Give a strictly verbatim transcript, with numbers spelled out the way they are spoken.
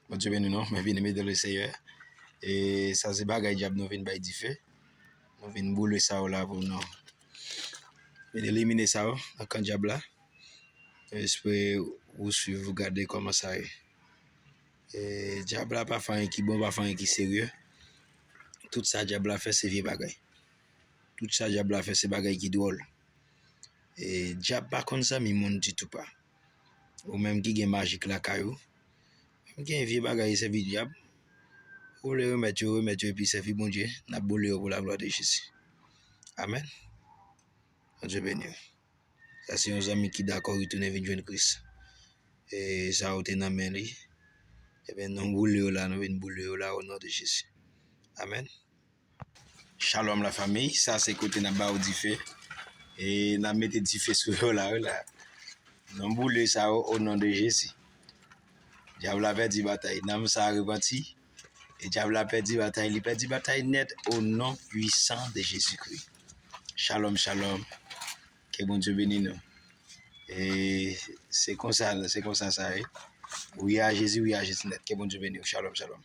Bondye beni nou, mes bien-aimés dans le Seigneur. E sa se bagay dyab nou vin bay dife. Nou vin boule sa yo la pou nou. Vin elimine sa yo nan kan dyab la. Espere ou swiv, ou gade kòman sa ye. E dyab la pa fè anyen ki bon, pa fè anyen ki serye. Tout sa dyab la fè se vye bagay. Tout sa dyab la fè se bagay ki dwòl. E dyab pa konn zanmi moun ditou pa. Ou menm ki gen majik lakay ou, menm gen vye bagay sèvi dyab, ou vle remèt yo, remèt yo epi sèvi Bondye, n ap boule yo pou laglwa de Jezi. Amèn. Bondye beni w. Sa se yon zanmi ki dakò retounen vin jwenn Kris. E sa ou te nan men li, ebyen nou boule yo la, nou vin boule yo la o non de Jezi. Amèn. Shalom la fanmi, sa se kote n ap ba yo dife. E n ap mete dife sou yo la, wi la. Nou boule sa yo o non de Jezi. Dyab la pèdi batay, nanm sa a repanti. E dyab la pèdi batay, li pèdi batay nèt o non pwisan de Jezikri. Shalom, shalom. Ke Bondye beni nou. E se konsa, se konsa sa ye. Wi a Jezi, wi a Jezi nèt. Ke Bondye beni w. Shalom, shalom.